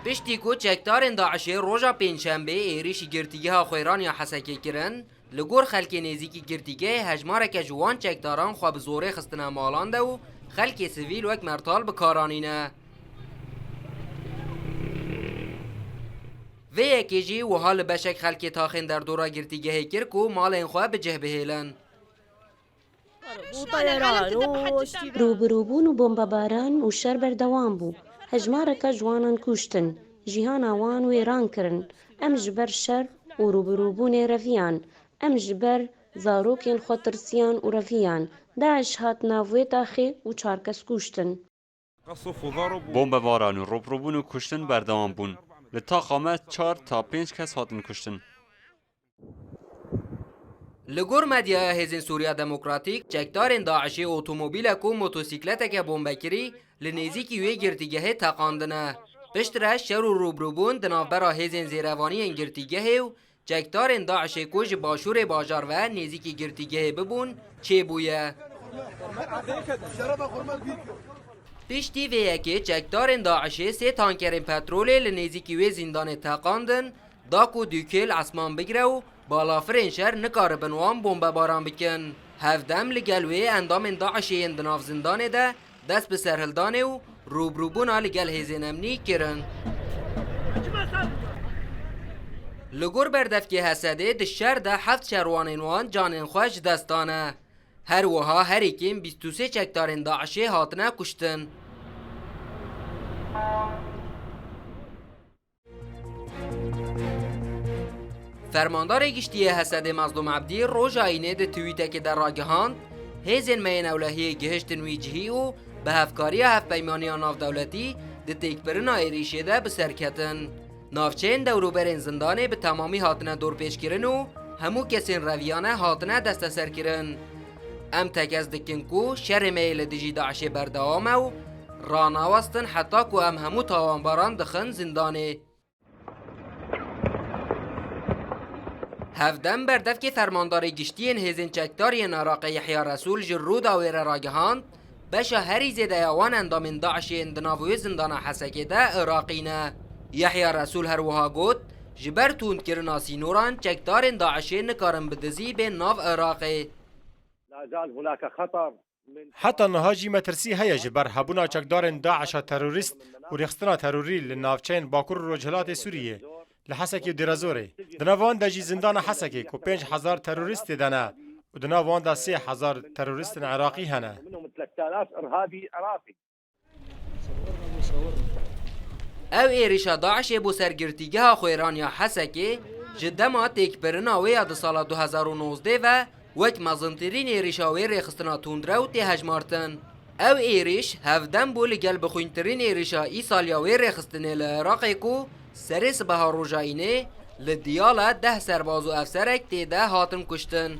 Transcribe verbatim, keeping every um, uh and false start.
Piştî ku çekdarên DAIŞê roja Pêncşembê êrîşî girtîgeha xwêran ya Hesekê kirin, li gor xelkê nêzîkî girtîgehê hejmareke ji wan çekdaran xwe bi zorê xistine malan de û xelkê sivîl wek mertal bi kar anîne. Vê yekê jî wiha li beşek xelkê taxên derdora girtîgehê kir ku malên xwe bi cih bihêlin. Rûbirûbûn û bombebaran û şer berdewam bû. Hejmareke ji wanan kuştin, cîhana wan wêran kirin. Em ji ber şer û rûbirûbûnê reviyan. Em ji ber zarokên xwe tirsiyan û reviyan. DAIŞ hat nav wê taxê û çar kes kuştin. Bombebaran û rûbirûbûn û kuştin berdewam bûn. Li taxa me çar ta pênc kes hatin kuştin. Li gor medyaya Hêzên Sûriya Demokratîk, çekdarên DAIŞê otomobîlek û motosîkleteke bombekirî li nêzîkî wê girtîgehê teqandine. Piştre şer û rûbirûbûn di navbera hêzên zêrevaniyên girtîgehê û çekdarên DAIŞê ku ji başûrê bajar ve nêzîkî girtîgehê bibûn, çêbûye. Piştî vê yekê çekdarên DAIŞê sê tankerên petrolê li nêzîkî wê zîndanê teqandin, da ku dûkê li esman bigire û balafirên şer nikaribin wan bombebaran bikin. Hevdem li gel wê endamên DAIŞê yên di nav zindanê de dest bi serhildanê û rûbirûbûna li gel hêzên emnî kirin. Li gor berdevkê Hesedê di şer de heft şerwanên wan canên xwe ji dest dane. Her wiha herî kêm bîst û sê çekdarên DAIŞê hatine kuştin. Fermandarê Giştî yê Hesedê Mezlûm Ebdî roja Înê di twîtekê de ragihand, hêzên me yên ewlehiyê gihiştin wî cihî û bi hevkariya Hevpeymaniya Navdewletî di têkbirina êrîşê de bi ser ketin. Navçeyên dewrûberên zindanê bi temamî hatine dorpêçkirin û hemû kesên reviyane hatine desteserkirin. Em tekez dikin ku şerê me yê li dijî DAIŞê berdewam e û ranawestin heta ku em hemû tawanbaran dixin zindanê. Hevdem berdevkê fermandarê giştî yên hêzên çekdar yên Iraqê Yehya Resûl ji Rûdawê re ragihand, beşa herî zêde ya wan endamên DAIŞê yên di nav wê zindana Hesekê de Iraqî ne. Yehya Resûl her wiha got, ji ber tundkirina sînoran çekdarên DAIŞê nikarin bi dizî bên nav Iraqê. لا زال هناك خطر من Heta niha jî metirsî heye ji ber hebûna çekdarên DAIŞa terorîst û rêxistina terorî li navçeyên Bakur û Rojhilatê Sûriyê, li Hesekê û Dêrezorê. Di nav wan de jî zindana Hesekê ku pênc hezar terorîst tê de ne û di nav wan de sê hezar terorîstên Iraqî hene. منهم ثلاثة آلاف إرهابي عراقي. Ew êrîşa DAIŞê bo ser girtîgeha xwêran ya Hesekê ji dema têkbirina wê ya di sala du hezar û nozdeh ve wek mezintirîn êrîşa wê rêxistina tundrew tê hejmartin. Ew êrîş hevdem bû li gel bixwîntirîn êrîşa îsal ya wê rêxistinê li Iraqê ku serê sibeha roja Înê li Diyala deh serbaz û efserek tê de hatin kuştin.